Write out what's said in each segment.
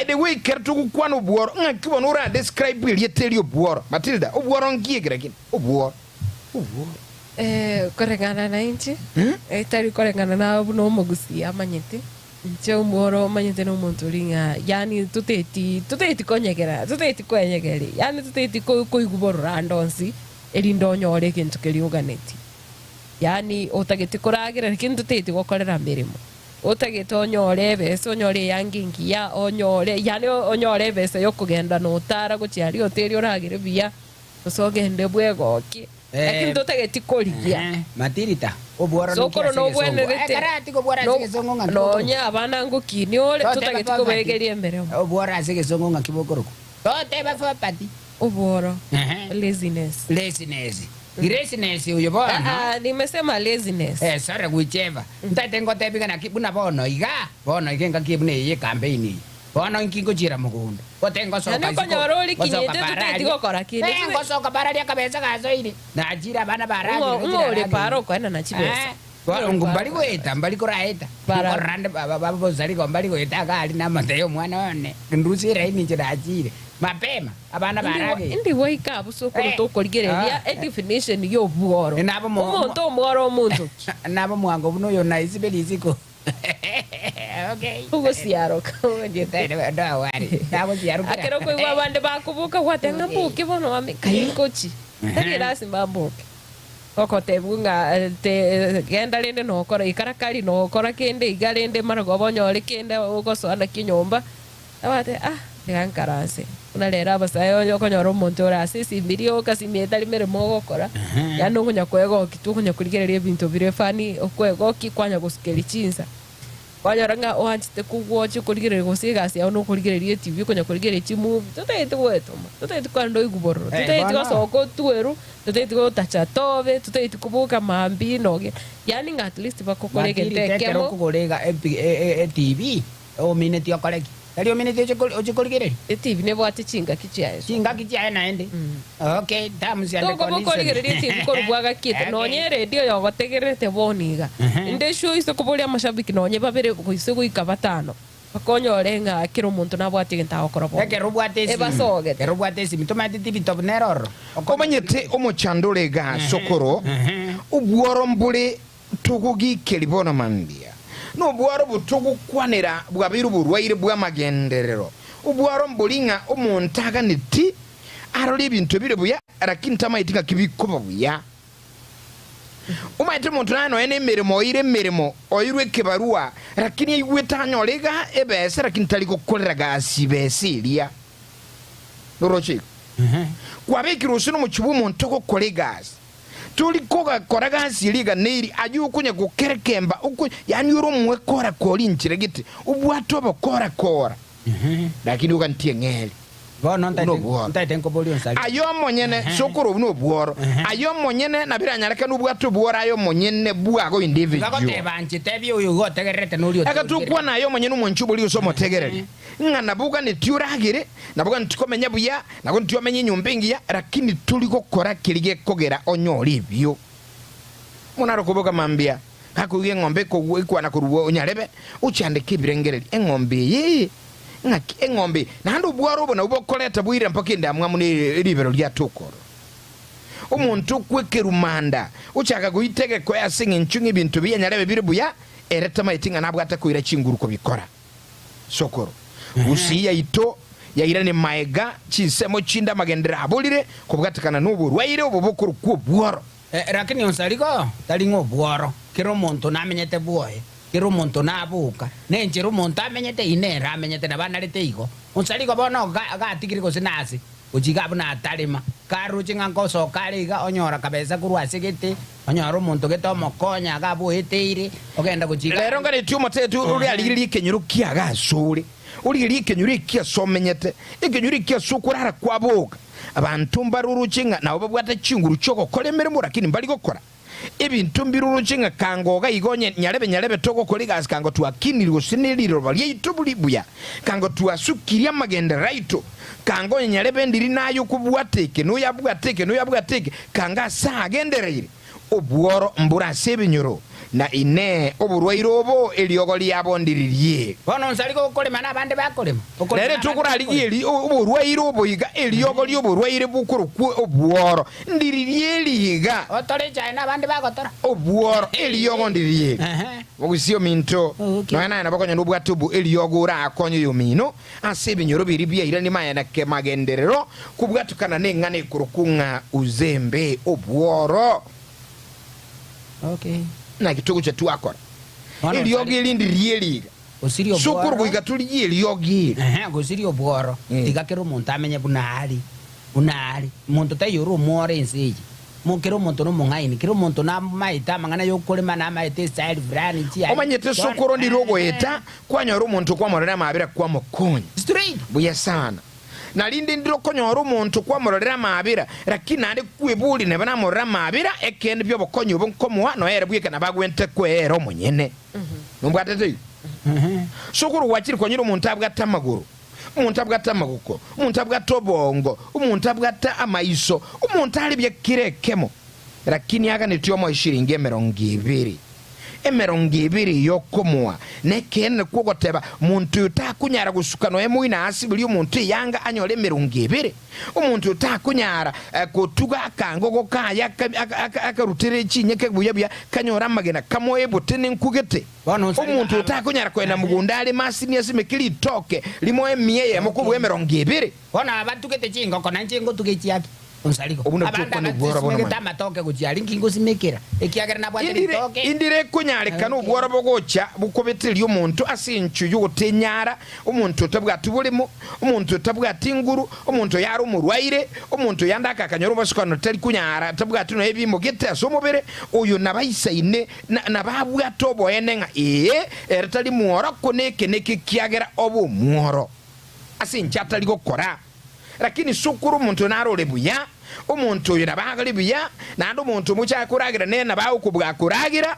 By the way ekero togokwana obworo, ng'aki bono ora describe erieta eri obworo? Matilda, obworo nki eke lakini? Obworo. Obworo. Eh, koreng'ana na inche, etari koreng'ana na buna omogusii amanyete, inche omworo omanyete na omonto oria ng'a yaani toteti toteti konyegera, toteti kwenyegeria, yaani toteti ko- koigwa bororo ande onsi, erinde onyore egento keria oganetie. Yaani otagete koragera lakini toteti gokorera meremo. Otagete onyore ebesa, onyore eyanga engiya, onyore yaani onyore ebesa yokogenda notara gochia aria hoteli oragere buya, gose ogende bwegokie, lakini totageti korigia. Matirita, obworo ninki Sokoro ase egesongo? nobwenerete Ekero ati kobwora ase egesongo ng'aki bokorokwa? nonye abana ngokinia ore, Toteba totageti poverty. kobegeria emeremo. Obworo ase egesongo ng'aki bokorokwa? Toteba poverty. Obworo, Ehe. laziness. Laziness. Laziness oyo bono. Aa, nimesema laziness. Eh, sorry whichever. Ntaete ngotebi ng'a naki buna bono iga, bono iga engaki buna eye y'ecampaign eye. Bono inki ngochiera mogondo? Gote ngosoka Yaani isiko, okonyora ore ngosoka kinyete bara toteti aria. gokora kende. Eh, ngosoka bara aria akabesa gasoire. Nachire abana Ng'o baragerire ng'o ore para chiraragere. okoenana chibesa? Eh, bono Ng'o ore para mbari okoenana goeta, mbari koraeta. Bara- Nkorora nde ba- ba- ba- bosarigo mbari goeta iga aria namotebi omwana one, ndusie eraini inche nachire. Mapema, abana barageire. Indi gwaika abwo sokoro Eh, tokorigereria ah, edefinition ya obworo. Eh, nabo mo- Omonto omworo omonto ki? Nabo mwango buna oyo naisibe risiko. Okay. Ogosiaroka omanyete. Don't worry. Nagosiarokera. Akero koigwa abande bakoboka gwateba ng'a mboke bono mami kai ngochi. Tari erasima mboke. Ogotebiwa ng'a eh, te genda rende nokora ikara kari nokora kende iga rende maragoba onyore kende ogosoa nakio nyomba. Agoteeba, Ah, tiga nkaranse. Buna rero abasae onye okonyora omonto ore ase esimi rioka, esimi etari meremo ogokora, yaani okonya kwegokia tu, okonya korigereria ebinto bire funny, okwegokia kwanya gosukeria chinsa. Kwanyora ng'a oanchete kogwochia okorigereria gose egasi yao nokorigereria etibi, okonya korigereria chimovie, totageti goetoma, totageti kogenda oigwe bororo, Eh, totageti bono. gosoka otwerwe, totageti gotacha tobe, totageti koboka mambia inoge, yaani ng'a at least bagokora egento Matirita ekero ekemo. okogora ega epi- e- e- etibi, Omineti okore ki? Tari omineti oche kori- oche korigereria? Etibi nebwate chingaki chiaye so. Chingaki chiaye naende. Okay, terms and Tokoba condition. okorigereria etibi korwa bwagakiete Okay. nonye eredio yogotegererete bono iga. Inde sure ise koboria amashabiki nonye babere gose goika batano bakonyore ng'a kera omonto nabwate egento agokora bono. Ekero obwate esimi, Ebasogete. ekero obwate esimi, tomanyeti tibi tobu nere ororo. Omanyete omochando ore igaa sokoro, obworo mbore Togogikeria bono mambia, nobwaro botogokwanera bwabeire oborwaire bw'amagenderero. Obwaro mbori ng'a omonto aganeti arore ebinto bire buya, lakini tamaeti ng'aki bikoba buya. Omanyete omonto naye nonya nemeremo oeire emeremo, oeirwe ekebarua, lakini aigwete anyore iga ebesa lakini tari gokorera gasi besa eria. Noroche igo? Kwabekirwe gose nomochie bw'omonto ogokora egasi. Tori kogakora gasi eria eganeiri, ayio okonya gokerekemba, oko, yaani ore omwekorakori inchera gete, obwate obokorakora, lakini ogantie eng'eria. Bono Obwo nobworo. ntaete nkoboria onsari. Aye omonyene, sokoro obwo nobworo. Aye omonyene nabiranyareke nobwate obworo aye omonyene bwago individual. Ngagoteba inche, tebia oyo iga otegererete na oria Eka otegererete. tokwana aye omonyene omwanchi oborie gose omotegereri, ng'a nabo oganetie oragere, nabo oganetie komenya buya, nabo oganetie omenye enyomba engiya, lakini tori gokora keria gekogera onyore ebio. Omonto nare okoboka mambia, gakoigwa eng'ombe ekogwa ekwana korwa onyarebe, ochandeke ebirengererio, eng'ombe eye ng'aki eng'ombe eye? Naende obwaro obo nabwo bokoreta boire mpaka endamwamu na eribero riatoka ororo. Omonto okwa ekerumanda, ochaka goita egekoe ase eng'encho ng'a ebinto biya nyarebe bire buya, ere tamaeti ng'a nabwate koira chinguru kobikora. Sokoro, Gusii yaito yairane maega chinsemo chinde amagenderero aborire kobwatekana noborwaire obo bokorokwa obworo. Lakini onsarigo tari ng'a obworo, kera omonto namenyete bwoye, kera omonto naboka, nenchera omonto amenyete eyio nere amenyete, nabo anarete igo. Onsarigo bono gatigire gose nase gochia iga buna atarema, karoche ng'a ngosoka are iga, onyora kabesa korwa ase gete, onyora omonto gete omokonya iga aboeteire, ogenda gochia iga. Rero nganetie omoteto oria arigererie ekenyoro kiago asore, origererie ekenyoro eki ase omenyete, ekenyoro eki ase okorara kwaboka. Abanto mbaroroche ng'a nabo babwate chinguru chi'ogokora emeremo lakini mbari gokora. Ebinto mbiroroche ng'a kango iga iga onye nyarebe nyarebe togokora egasi kango twakiniri gose ne riroba riaito buri buya, kango twasukirie amagenderero aito, kango onye nyarebe ndiri naye okobwata eke na oyabwate eke na oyabwate eke, kango ase agendereire. Obworo mbore ase ebinyoro. Na inee, oborwaire obo eriogo riabo ndiririe? Bono onsari gokorema na abande bakorema, okorema Nere na abande tokorarigie bakorema. eri oborwaire obo iga, eriogo ri'oborwaire bokorokwa obworo, ndiririe eri iga. Otore echae na abande bagotora. Obworo, eriogo ndiririe eri. Ehe. Mogusie ominto, Okay. nonya naye nabo konya nobwate obo eriogo orakonye oyomino ase ebinyoro biria biairanie maya na kemagenderero kobwatukana neng'ana ekorokwa ng'a uzembe, obworo. Okay. Naki togocha twakora? Bono Eriogi nsari- eri ndiririe riga. Gosiria Sokoro obworo. goika torigie eriogi eri. Ehe, gosiria obworo. Eh. Tiga kera omonto amenye buna are, buna are. Monto taiyo ore omworo ense eye. Mo kera omonto nomong'aini, kera omonto namaete amang'ana yokorema, namaete estyle fulani chiaye. Omanyete Bono- sokoro ndire Ehe. ogoeta, kwanyora omonto kwamorera amabera kwamokonya. Straight. Buya sana. Na rinde ndire okonyora omonto kwamororera amaabera, lakini naende kweboria neba namorore amaabera, ekeene bi'obokonyi obo nkomoa, nonya ere bweka nabo agwenerete kweera omonyene. Nombwatete igo? Sokoro gwachire kwanyora omonto abwate amagoro, omonto abwate amagoko, omonto abwate obongo, omonto abwate amaiso, omonto are buya kera ekemo, lakini aganetie omoe eshiringi emerongo ebere. Emerongo ebere y'okomoa, nekeene nakwo ogoteba, Monto oyo takonyara gosuka nonya moino aasiberie omonto eyanga anyore emerongo ebere. Omonto oyo takonyara gotuga akangogo kaye akarutere chinyeke buya buya kanyore amagena kamoe ebote nenkugete. Bono onsari Omonto oyo aba- takonyara kogenda mogondo areme asinie asimeke ritoke rimoe emia eyemo kobua emerongo ebere. Bono abatugete chingoko, nainche ngotuga echiaki. Onsarigo. Obwo nabwo Abande tokwana obworo bono abasimegete manya. amatoke gochia aria, nki ngosimekera, ekiagera nabwate Indire, ritoke. indire ekonyarekana obworo bogocha bokobetereria omonto ase enchwa y'ogotenyara, omonto otabwati boremo, omonto otabwati nguru, omonto oyare omorwaire, omonto oyande akakanyora obosokano tari konyara, tabwati nonya ebimogete ase omobere, oyo nabaisaine, na, nababwate oboene ng'a ee, ere tari mworo, ko neke neke ekiagera obe omworo. Ase inche atari gokora. Lakini sukuru omonto oyo narore buya, omonto oyo nabo agore buya, naende omonto omochie akoragera nere nabo agokobua koragera.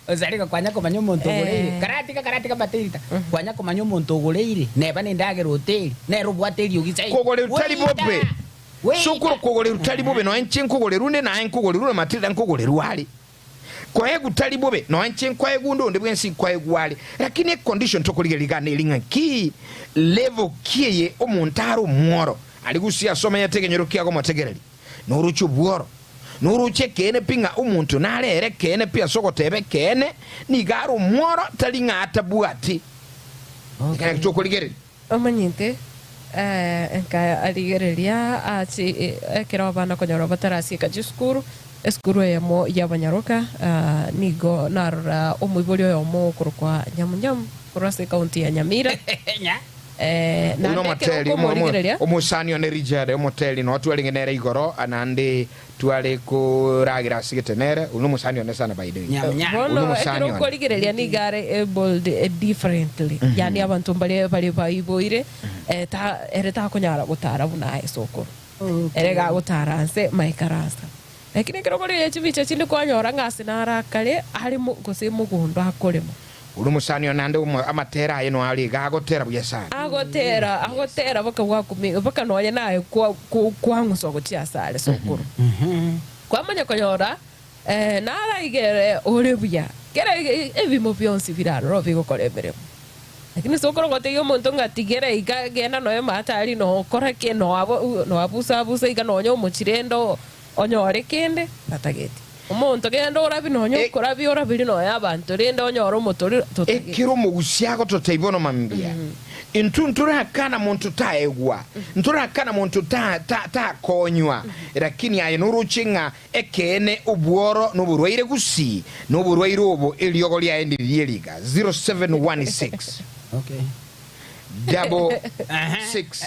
Osareka kwanya komanya omonto ogoreire, Eh. karatiga karatiga mbaterita, kwanya komanya omonto ogoreire, neba nendagera hoteli, nere obwate eriogi zaidi. Kogoreru tari Weita! bobe. Weita! Sukuru kogoreru tari bobe, nonya inche nkogoreru nde naye nkogoreru na Matilda nkogoreru are. Koegwa tari bobe, nonya inche nkoegwa onde onde bwensi nkoegwa are. Lakini econdition tokorigereria iga neri ng'a ki level ki eye omonto are omworo are gusii ase omenyete ekenyoro kiago omotegereri. Noroche obworo, noroche ekeene pi ng'a omonto nare ere ekeene pi ase ogoteba ekeene nigo are omworo tari ng'a atabwati. Ekero naki tokorigereria. Omanyete, nkarigereria ase ekero abana konyora batarasieka chisukuru, esukuru eyemo y'abanyaroka, nigo narora omoibori oyomo okorokwa Nyamunyamu korwa ase ekaunti ya Nyamira. Oyio Naende ekero nomoteri, omo- omo- okomorigereria omosani one Richard, omoteri noo twarenge nere igoro, naende tware koragera ase gete nere, oyio nomosani one sana by the way. Nyam, nyam. Oyio Bono nomosani ekero one. okorigereria nigo are abled differently, yaani abanto mbaria bare baiboire eh, ta ere takonyara gotara buna aye sokoro. Ere gagotara nse maikaransa. Lakini ekero okorigereria chibicha chinde kwanyora ng'a ase naro akare are mo gose mogondo akorema. Oyio nomosani one naende omo- amatera aye noyo are iga agotera buya sana. Agotera agotera mpaka gwakumi mpaka nonya naye kwa kwa kwang'uswa gochia asare sokoro. Kwamanya konyora naraigere ore buya, kera ebimo bionsi bire aroro bigokora emeremo. Lakini sokoro gotebia omonto ng'a tigera iga genda nonya maate aria nokora ki noabo noabusa abusa iga nonya omochie rende onyore kende tatageti. Omonto genda orabie nonya okorabia orabirie nonya abanto rende onyore omotorero totageti. Ekero omogusia agototebia bono mambia, intwe ntorakana monto taegwa, ntorakana monto ta ta takonywa, lakini aye noroche ng'a Ekeene, obworo noborwaire gusii, na oborwaire obo eriogo riaye ndiririe riga, 0716 double 6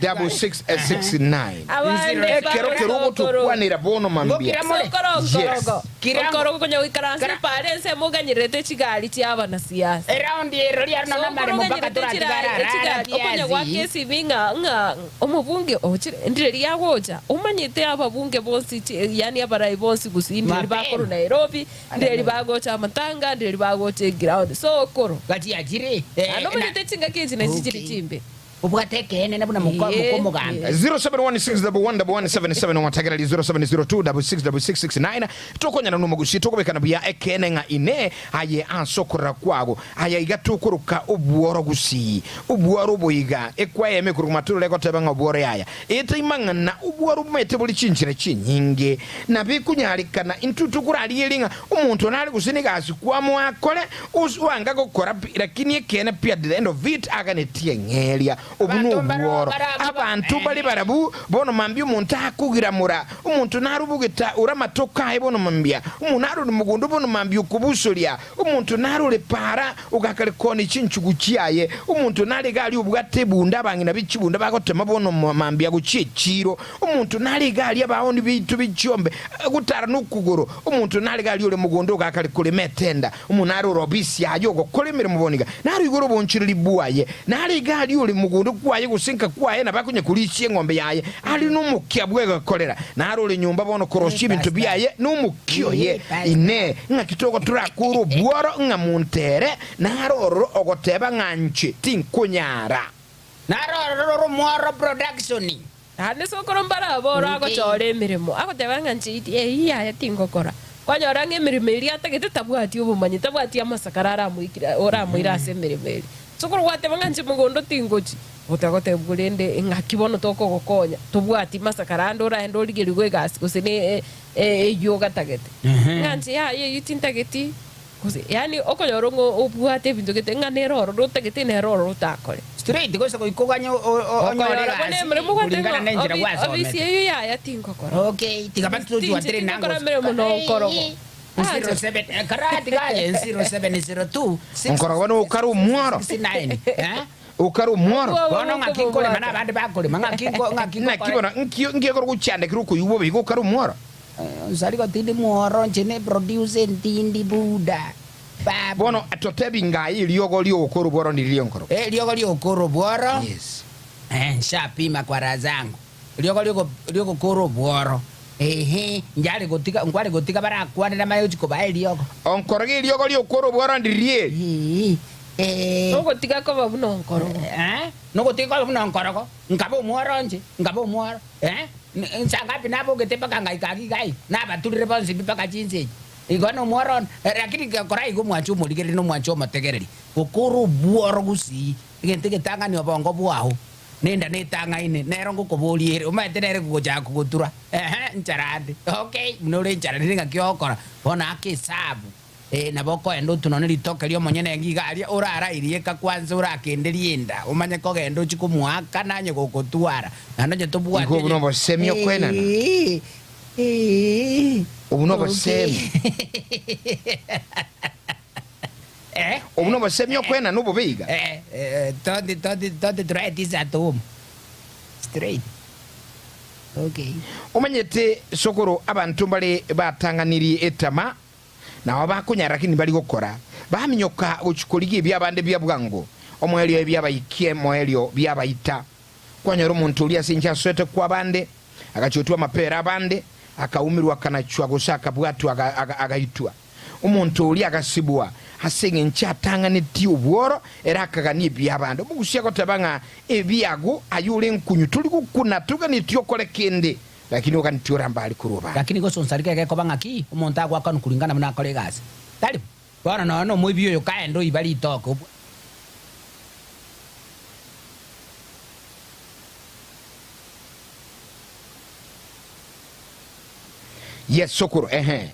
double 6 6 9. Abande Ekero kere ogotokwanera bono mambia. Sokoro Yes. nkorogo. Nkorogo konya goikaransa epara ensemo oganyererete chigari chia abanasiasa. Eraundi ero riaro nonya Sokoro amaremo mpaka oganyerete toratigare chirari arara echigari okonya goaka piasi. esibi ng'a ng'a Omobunge ochire, ndire riagocha, omanyete ababunge bonsi chi, yaani abarai bonsi gusii ndire Mapema. bakorwa Nairobi, ndire bagocha amatanga, ndire bagocha eground. Sokoro. Gachia chire. Eh, Naende omanyete chingaki echi nachi chire Okay. chimbe. Obwate ekeene buna moka Ee, omogambi. ee. 0716111177 omotegereri 0702666669 tokonyana nomogusi tokobekana buya ekeene ng'a ine aye ase okorora kwago aya iga tokoroka obworo gusii obworo oboiga ekwayeme korwa maturore egoteba ng'a obworo yaya etaimang'ana obworo bomaete bore chinchera chinyinge nabo ekonyarekana intwe tokorarigereria ng'a omonto nare gose negasi kwamoa akore Ose oanga gokora pi, lakini ekeene pi at the end of it aganetie eng'eria. Obu Abanto mbaro nobworo. barabwo ba- Abanto bare barabwo, bono mambia omonto akogiramora, omonto narobogete ore amatuko aye bono mambia, omonto narore mogondo bono mambia okobusoria, omonto narore para ogakare koonia chinchugu chiaye, omonto nare iga aria obwate ebunda abang'ina be chibunda bagotema bono mambia gochia echiiro, omonto nare iga aria abaoni baito be chiombe gotara nokogoro, omonto nare iga aria ore mogondo ogakare korema etenda, Omonto nare ore obisi yaye ogokora emeremo bono iga, naro igoro obonchoreri bwaye, nare iga aria ore mogondo kwaye gose nka kwaye nabo akonya korisia eng'ombe yaye, are nomokia bw'egokorera, naro ore nyomba bono korosia ebinto biaye nomokia oye. Inee! Ng'aki togotorakore obworo ng'a monto ere naro ororo ogoteba ng'a inche tinkonyara? Naro ororo romworo production. Naende sokoro mbarabwo oro agochora emeremo, agoteba ng'a inche eyio yaya tingokora. Kwanyora ng'a emeremo eria atagete tabwati obomanyi, tabwati amasakara aramoikire oramoire ase emeremo eria. Sokoro gwateba ng'a inche mogondo tingochi, otagotebwa rende ng'aki bono tokogokonya, tobwati masakara ande oraende origerigwe egasi gose ne eyio ogatagete. Ng'a inche yaya eyio tintageti. Gose, yaani okonyora ng'a obwate ebinto gete ng'a nere ororo otagete nere ororo otakore. Straight gose goika oganye onyore Okonyora buna egasi emeremo obwate kulingana ng'a na enchera obi- gwasomete. obisi eyio yaya tingokora. Okay, tiga Tinche batochwatire nango. tingokora meremo na okorogo. Zero seven, eh, kara tiga aye, 0702 Onkorogo nigo okare omworo. 69, eh? Okare omworo. Obwo Bono ng'aki nkorema bokobwata. na abande bakorema, ng'aki nko- ng'aki Naki nkokora. bono nkio nkiekore gochandekera okoigwa bobe igo okare omworo. Nsari gotindi mworo inche ne produce ntindi buda babu. Bono totebi ng'ai eriogo ri'ogokora obworo ndiri rienkoro. Eriogo ri'ogokora obworo Yes. eh, nshapima kwa raha zangu eriogo riogo ri'ogokora obworo ehe njare gotiga nkware gotiga barakwanera manye gochia kobaa eriogo. Onkoroge eriogo ri'ogokora obworo ndiri eri. Eeh eh. Nogotiga koba buna onkorogo. Eh, nogotiga koba buna onkorogo, nkaba omworo inche, nkaba omworo eh. Insa ngapi nabogete mpaka ngaika agwo iga ai, nabaturire bonsi pi mpaka chinsa echi. Igo nomworo one, lakini gekora igo omwanche omorigereria na omwanche omotegereri, gokora obworo gusii, egento egetang'ani obongo bwao, nenda netang'aine, nero ngokoboria ere, omanyete nere gogochaka kogotura, ehe, nchara ande, okay, buna ore enchara rende ng'aki ogokora, bono aka esabu. Ee, nabo okoenda otunone ritoke ri'omonyene engiya iga aria, orarairie eka kwansa orakende rienda, omanye kogenda ochie komoaka nanye gokotwara, naende onye tobwati Igo obo nobosemi okoenana. Ee, ee, Obo nobosemi. Eh? Obo nobosemi okoenana obobe iga. Eh, eh, don't, don't, don't try this at home. Straight. Okay. Omanyete sokoro abanto mbare batang'anirie etama Nabo bakonyara lakini mbari gokora, baminyoka gochia korigia ebi'abande bia bwango, omoerio ebiabaikia emoerio biabaita. Kwanyora omonto oria ase inche asoete kw'abande, agachia gotwa amapera abande, akaumerwa akanachwa gose akabwatwa agaitwa. Omonto oria agasibwa ase engencho atang'anetie obworo, ere akagania ebi'abande. Omogusia agoteba ng'a ebiago aye ore enkunyu tori gokuna toganetie okore kende. Lakini oganetie oramba are korwa abanto. Lakini gose onsarike egekoba ng'aki omonto agoakanwa kuringana buna akore egasi? Tari bo. Bono nonya nomoibi oyo kaende oiba ritoke, obwa. Yes sokoro ehe.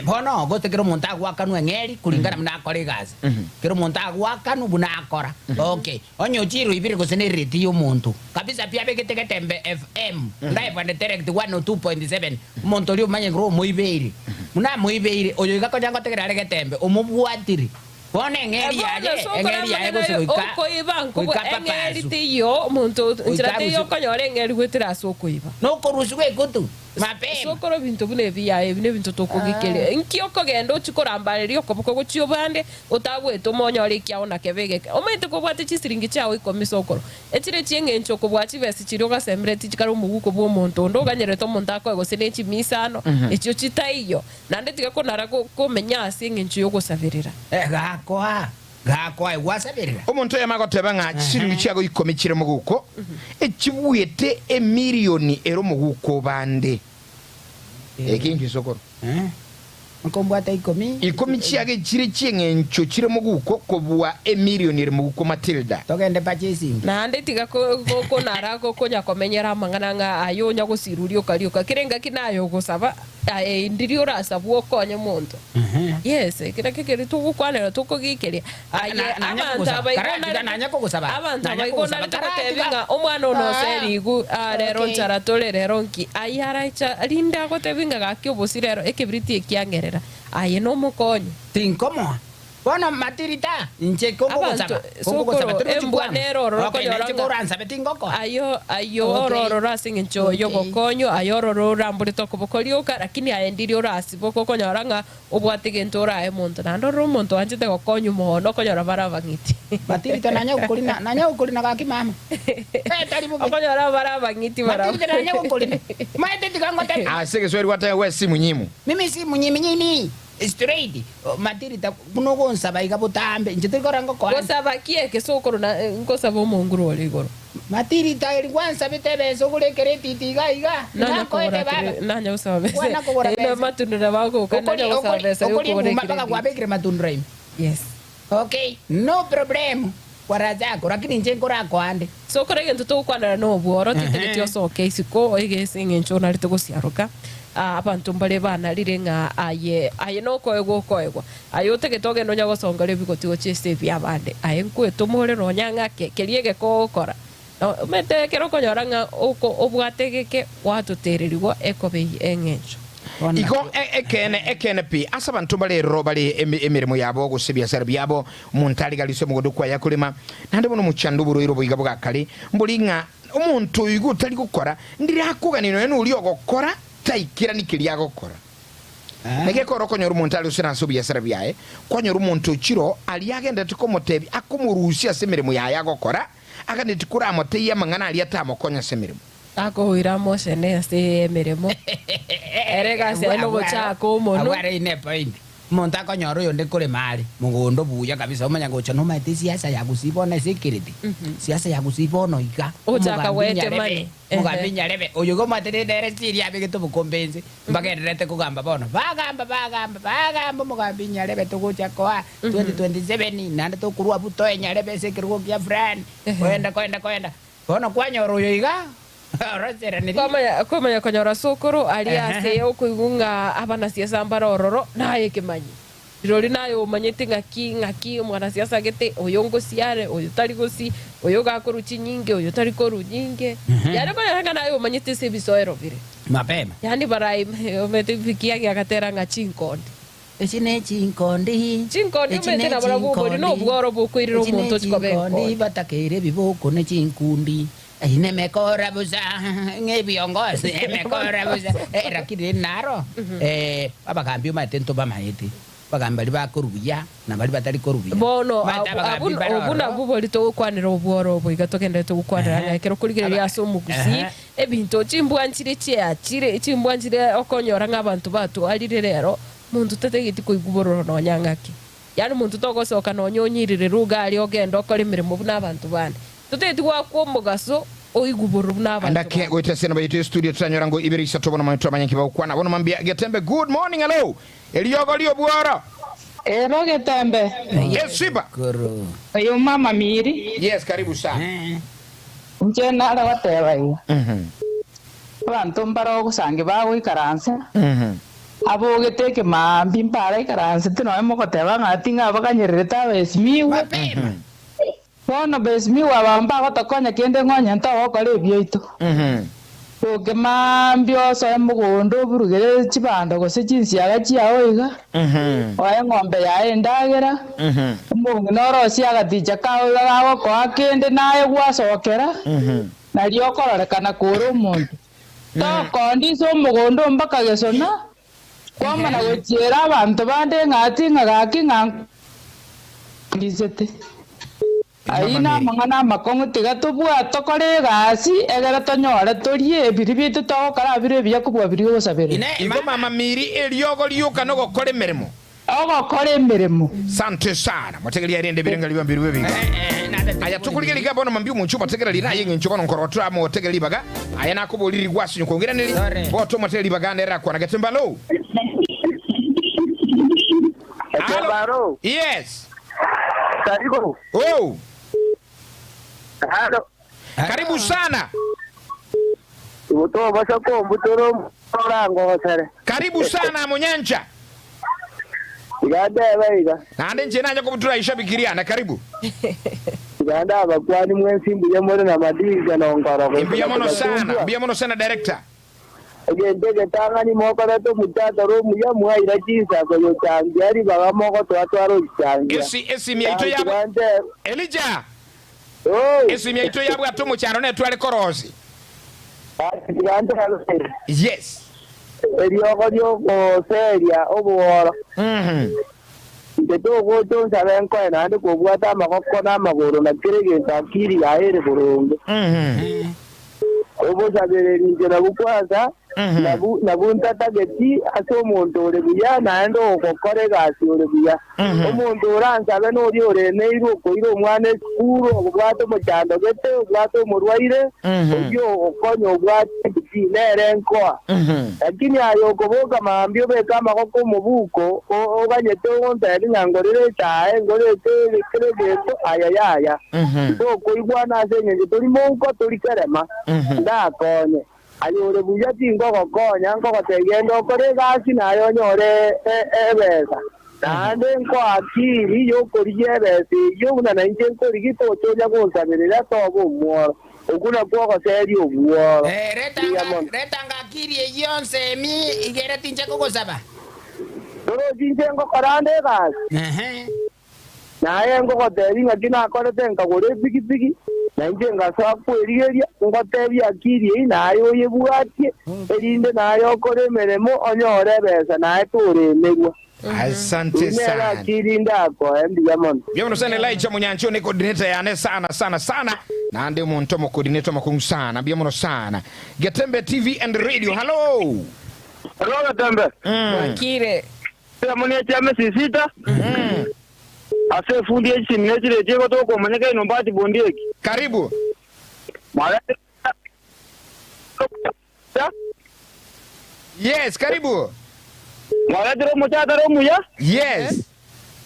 Bono gose kera omonto agoakanwa eng'eri kuringana buna akora egasi, kera omonto agoakanwa buna akora. Okay, onye ochire oibire gose ne rate ya omonto kabisa pi abegete Getembe FM, live and direct 102.7, omonto oria omanye ng'a omoibeire, buna amoibeire, oyo iga konya ngotegerera are Getembe, omobwatire. Bono eng'eri Bono yaye, sokora eng'eri yaye amang'ana gose aye goika okoiba nkobua goika eng'eri papasu. teiyo omonto nchera Goika teiyo arusi. okonyora eng'eri goetera ase okoiba. Nokorusigwa ekutu mapema. Sokora ebinto buna ebi yaya ebi nebinto tokogekeria. Inki okogenda ochie korambareria okoboko gochia obande otagwetoma onyore ekiao na kebe egeke. Omanyete kobwate chisiringi chiao ikomi sokoro echire chieng'encho okobua chibesa chiria ogasemeretie chikare omoguko bw'omonto onde oganyerete omonto akoe gose ne chimia isano echio chitaiyo. Naende tiga konara komenya ase engencho y'ogosaberera. Egakoa. Gakoa gwasaberera. Omonto oyomo agoteba ng'a chisiringi chiago ikomi chire moguko, echibuete emilioni ere omoguko obande. Eke inki sokoro? Nkombwata ikomi. Ikomi chiago echire chi'eng'encho chire moguko kobua emilioni ere moguko Matilda. Togende purchasing. Naende tiga konara konya komenyera amang'ana ng'a aye onya gosirwa rioka rioka, kera engaki naye ogosaba, aye ndiria orasabwe okonye monto. Yes, eki nakio keria togokwanera tokogikeria. Aye Na- nanya abanto kogosaba. aba igo Karatiga, narete nanya kogosaba. abanto Nanya aba igo kogosaba. narete Karatiga. gotebi ng'a omwana one Ah. oseriigwe, ah, rero Okay. nchara tore rero nki. Aye araicha rinde agotebi ng'a gaki obosie rero ekebiriti ekiang'erera. Aye nomokonye. Tinkomoa. Bono matirita, inche Abanto, kongogosaba, kongogosaba sokoro, tari gochi embwa kwama. nere ororo Okay, okonyora nainche ng'a koransabe tingokoa. ayo ayo Okay. ororo ase eng'encho Okay. y'ogokonywa, aye ororo oramborete okoboko rioka, lakini aye ndiri orasiboke okonyora ng'a obwate egento orae omonto. Naende ororo omonto oanchete gokonywa mono okonyora bare abang'iti. Matirita nanya gokorina, nanya gokorina gaki mama. Eh, tari bobe. Okonyora bare abang'iti barabwo. Matirita nanya gokorina. Maete tiga ngotebi. Ase egeswahili gwateba we si munyimu. Mimi si munyiminyimi. Straight, matirita buna ogonsaba iga botambe, inche tari korora ngokoa nde. Gosaba ki eke sokoro na nkosaba omonguru ore igoro? Matirita eri gwansabete ebesa ogore ekeretiti iga iga, Nanya nakoete kogora baba. kere nanya gosaba besa Kwana kogora ere besa. matundura bagoka Okori nanya gosaba okori besa okori yokogora ebuma mpaka ekerediti. kwabekire matundura ime. Yes. Okay, no problem kwara zako lakini inche nkorakoa nde. Sokoro egento togokwanera nobworo titageti Ehe. osoke isiko oige ase eng'encho onarete gosiaroka. Aa, abanto mbare banarire ng'a aye aye nokoegwa okoegwa. Aye otagete ogende onya gosongora ebigoti gochia ase ebiabande. Aye nkwetoma ore nonya ng'ake keria egeke ogokora. Na omanyete ekero okonyora ng'a oko obwate egeke gwatotererigwa ekoba eye eng'encho. Igo ekeene, ekeene pi, ase abanto bare eroro bare emeremo yabo gose ebiasara biabo, omonto arigarise omogondo kwaye akorema, naende bono omochando oborwaire oboiga bogakare, mbori ng'a omonto oyo igo otari gokora, ndire akogania nonya noria ogokora taikerani keria agokora. Naki ekero okonyora omonto are gose nase obiasara biaye, kwanyora omonto ochire oo, aria agenderete komotebia akomorusia ase emeremo yaye agokora, aganeti koramotebie amang'ana aria atamokonye ase emeremo. Akoira mochene ase emeremo, ere egasi yaye nogochaka omonwe. Abwo are ine epoint. Omonto akonyora oyonde korema are mogondo buya kabisa omanya gocha nomaete esiasa ya gusii bono ase ekereti. Siasa ya gusii bono iga. Ochaka Omogambi goetemani. Nyarebe, omogambi Nyarebe oyo iga omanyete rende ere siri abegete obokombe inse mbagendererete kogamba bono. Bagamba bagamba bagamba omogambi Nyarebe togocha koa 2027 naende tokorwa abwo toe Nyarebe ase ekerogo kia fulani. Koenda koenda koenda. Bono kwanyora oyo iga oroseraniri. Kwamanya kwamanya konyora sokoro aria Ehe. ase okoigwa ng'a abanasiasa mbare ororo, naye ekemanyi. Rirorio naye omanyete ng'aki ng'aki omwanasiasa gete, oyo ngosi are, oyo tari gosi, oyo gakorwa chinyinge, oyo tari korwa nyinge. Yaani okonyora ng'a naye omanyete ase ebisoero bire. Mapema. Yaani barai omanyete Kiage agatera ng'a chinkondi. Echi ne chinkondi, Chinkondi echi omanyete ne nabarabwo obori chinkondi, nobworo bokoirera echi ne omonto ochia koba chinkondi enkondi. batakeire ebiboko ne chinkundi. Eyio nemekora bosa, ng'ebiongozi, emekora bosa. Eh, lakini rende naro, eh, abagambi omanyete ntobamaete, abagambi baria bakorwa buya na baria batari korwa buya. Bono Omanyete abwo abagambi abwo mbare obwo ororo. nabwo bori togokwanera obworo obo iga togenderete gokwanera ng'a Ehe. ekero okorigereria Aba ase omogusii ehe. ebinto chimbwa nchire chiachire chimbwa nchire okonyora ng'a abanto batwarire rero Monto tatageti koigwa bororo nonya ng'ake. Yaani monto togosoka nonya onyirire ruga aria ogende okore emeremo buna abanto bande. Totageti goakwa omogaso oigwe bororo buna abanto Andake bande. goeta ase enamba yaito ye studio totanyora ngo ibere isato bono manye twamanya nki bagokwana bono mambia Getembe good morning hello eriogo riobworo. Ero Getembe. Yes swiper. Koro. Oyo mama Miri. Yes karibu sana. Eh. Inche nare goteba iga. Abanto mbare ogosangi bagoikaransa. Abogete ekemaambia mbaraikaransete nonya mogoteba ng'a ting'abaganyererete abesimigwe. Mapema. Bono besimigwe aba mbagotokonya kende ng'onye ntogokora ebiaito. Boke mambia osoe mogondo oburugere chibando gose chinsiaga chiao iga, oe eng'ombe yaye endagera, omong'ina orosie agaticha kao iga gagokoa kende naye gwasokera, nario okororekana kore omonto. Tokondisa omogondo oo mpaka gesona, kwamana gochiera abanto bande ng'ati ng'a gaki ng'a nkondisete. Ayio namang'ana amakong'u tiga tobwate tokore egasi egere tonyore torie ebiri biaito togokora bire ebiya kobua biria ogosaberera. Inee, Igo mama? mama Miri, eriogo rioka nogokora emeremo. Ogokora emeremo. Sante sana. Motegeria rende ebirengererio bia mbiru ebiga. Aya tokorigereria iga bono mambia omonche omotegereri naye eng'encho bono nkorora toramotegereri ribaga. Aye nakoborire rigwa ase onye Sore. Bono tomotegereri ribaga nere akwanagete mbalo. Halo. Baro, Yes. karibu. Oh, Halo. karibu sana. Uto basa ko mbutoro orango gosere. Karibu sana Munyancha. Iganda baiga. Naende nche nanya kobutura ishabikiriana karibu. Iganda abakwani mwensi mbuye muri na madiza no ngoro. Mbuya mono sana, mbuya mono sana director. Egente getang'ani mokorete omutata ro omuya mwaira chinsako yochangia ribaga mogotwatwara ochangia. Esi esi miaito yabo Elijah. Oi. Esi miaito yabo atomo charo ne twale korosi. Iganda Yes. eriogo riogoseria obuoro. Inche togocha onsabe nkoe naende kobwata amagoko na amagoro na kere egento akiri yaere boronge. Obosabereri inche nabwo kwanza nabu nabu ntatageti ase omonto ore buya naende ogokora egasi ore buya. Omonto oransabe nori oremeirwe okoira omwana esukuru obwate omochando gete obwate omorwaire oyio ogokonya obwate ebiti nere nkoa. Lakini aye okoboka mambia obeke amagoko omobuko oganyete ogontebi ng'a ngorere echae ngorete kere egento aya yaya. Tokoigwana ase eng'encho tori mouko tori kerema ndakonye aye ore buya tingogokonya nkogotebia okore egasi naye onyore ebesa naende nkoakiri yokorigia ebesa eywo buna nainche nkorigi tochoria gonsaberera toba omworo okwo nakwo ogoseria obworo. Mbuya mono. Retanga akiri eywo nsemi igere tinche kogosaba. Torochi inche ngokora nde egasi naye ngogotebi ng'aki nakorete nkagora epikipiki nainche ngasoa kwerigeria ngotebi akiri eywo naye oyebwatie erinde naye okore emeremo onyore ebesa naye toremerwa. Asante Nere sana. akiri ndakoe mbuya mono. Mbuya mono sana Elijah Munyancho ni coordinator yane sana sana sana. Naende omonto omo coordinator mokongu sana. Mbuya mono sana. Getembe TV and Radio. Hello. Hello Getembe. Wakire. Mune chame sisita. Ase fundi echi nechire chego toko manyaka inombati bondieki. Karibu. Yes, karibu. Mwaretire omochata omuya. Yes.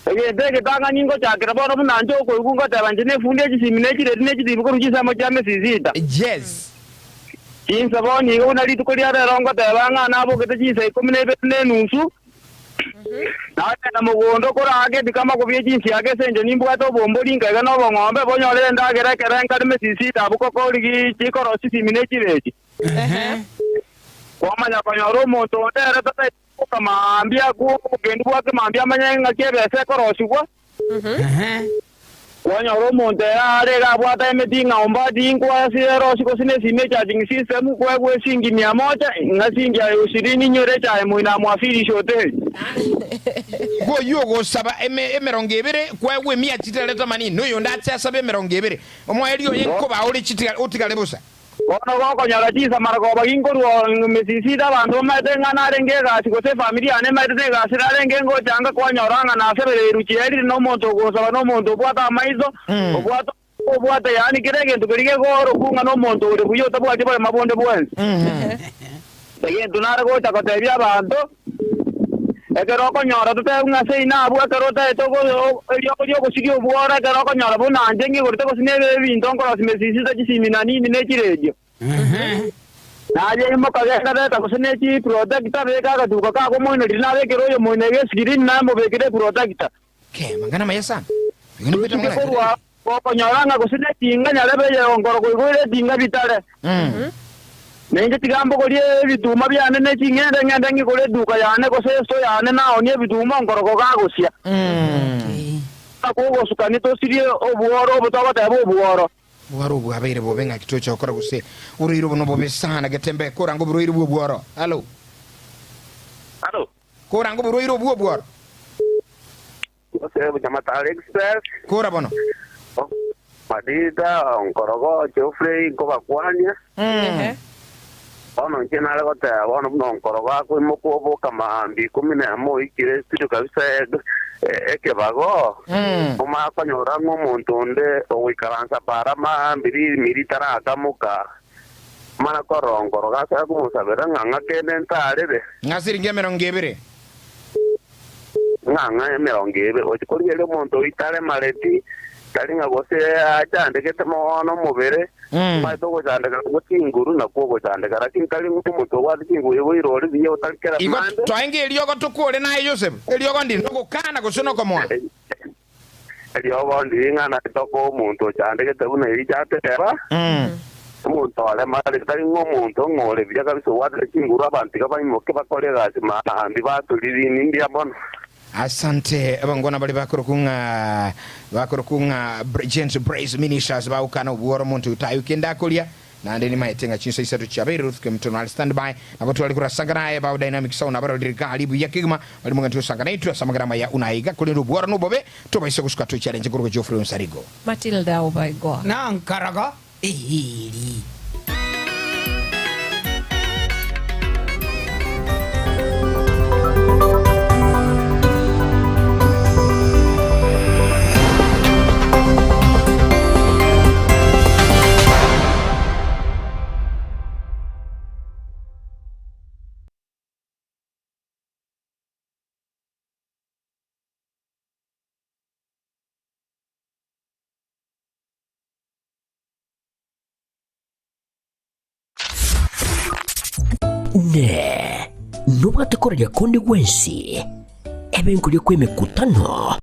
Egente getang'ani ngochakera bono buna inche okoigwa ngoteba inche nefundi echisimi nechireti nechitibi korwa chisemo chia mesisita. Yes. Chinsa bono igo buna rituko ria rero ngoteba ng'a nabogete chinsa ikomi na ibere na enusu. Nagenda mogondo korage ndikama kobia chinsi ake ase inche nimbwate obombori nkaiga na obong'ombe bonyorere ndagera ekere nkare mesisita abwo kokorigi chikoro chisimi na echireti. Kwamanya konyora omonto onde ere tataikoka mambia obokendu bwake mambia amanye ng'aki ebesa ekorosigwa. Kwanyora omonto ere are iga abwate emeti ng'a ombati nkwasi erosi gose na esime echarging system kwegwa eshingi mia moja ng'a shingi aye ishirini inyore echae moino amwafirisha hoteli. Goyo ogosaba emerongo ebere kwegwa emia chitareta manini noyo ndache asabe emerongo ebere omwaeri oye nkoba ore chitigare otigare bosa. Bono gokonyora chisamara koba ginkorwa mesisita abanto bamaete ng'a narenge egasi gose efamiri yane emaete egasi narenge ngochanga kwanyora ng'a nasebereirwe chierire na omonto ogosaba na omonto obwate amaiso obwate obwate yaani kere egento keria gegoroku ng'a na omonto ore buya otabwati borema bonde bwensi. Egento nare gocha kotebia abanto ekero okonyora totebe ng'a ase ina abwo ekero otaete eriogo riogosiria obworo ekero okonyora buna inche ng'igorete gose na ebinto nkorosia mesisita chisimi na nini na echiredio. Naye imoka genda gose na echiprotector beka agatuka kako moino riria nabekere oyo moino iga escreen namobekere eprotector. Ke mangana maya sana. Bigino pita mangana. Korwa okonyora ng'a gose na etinga nyarebe eye ngoro koigwere etinga bitare. Nainche tiga mbogorie ebituma biane na eching'ende ng'ende ng'igore eduka yane gose esto yane naonie ebituma ngoroko gagosia. Akogosukani tosirie obworo obo togoteba obworo. Bwaro bwabeire bobe ng'a kituo cha okora gose uruiro buno bobe sana Getembe korango buruiro bwo bworo. Hello. Halo. Korango buruiro bwo bworo. Ose Nyamatare Express. Kora bono. Madida, Nkorogo, Geoffrey, Nkobakwania. Bono inche nare goteba bono buna onkorogo akoimoka oboka maambia ikomi na emo oikire studio kabisa ekebago, omanye konyora ng'a omonto onde ogoikaransa bara maambia ririmi ritarakamoka, omanye korora onkorogo ase akomosabera ng'a ng'a kende ntarere. Ng'a siringi emerongo ebere. Ng'a ng'a emerongo ebere. Gochia korigereria omonto oyio taremareti, tari ng'a gose achandegete mono omobere, omanyete ogochandeka gwe chinguru nakwo ogochandeka, lakini tari ng'a omonto obwate chinguru igo oirore buya otari kera Igo mande. twaenge eriogo tokore naye Yosefu, eriogo ndiri nogokana gose nokomoa. Eriogo ndiri ng'a naye tokoa omonto ochandegete buna Elija ateba, Omonto oremarete, tari ng'a omonto ng'a ore buya kabisa obwatete chinguru, abanto tiga baimoke bakore egasi maambia batoririni mbuya mono. Asante abangwana baria bakorokwa ng'a bakorokwa ng'a James Brace Ministers bagokana obworo omonto oyo tayo kende akoria naende nimaete ng'a chinsa isato chiabeire Ruth Kemutono are stand by nabo tware korasanga naye bao Dynamic Sound abarorire gari buya kegima bari mogenti gosanga naitwe ase amagera amaya una aiga korende obworo nobobe tobaise gosuka tochiarenche korwa Geoffrey Onsarigo. Matilda Obaigwa. Na nkaraga eeri. Inee! Nobwate koraria konde gwensi, ebe nkoria kw'emekutano?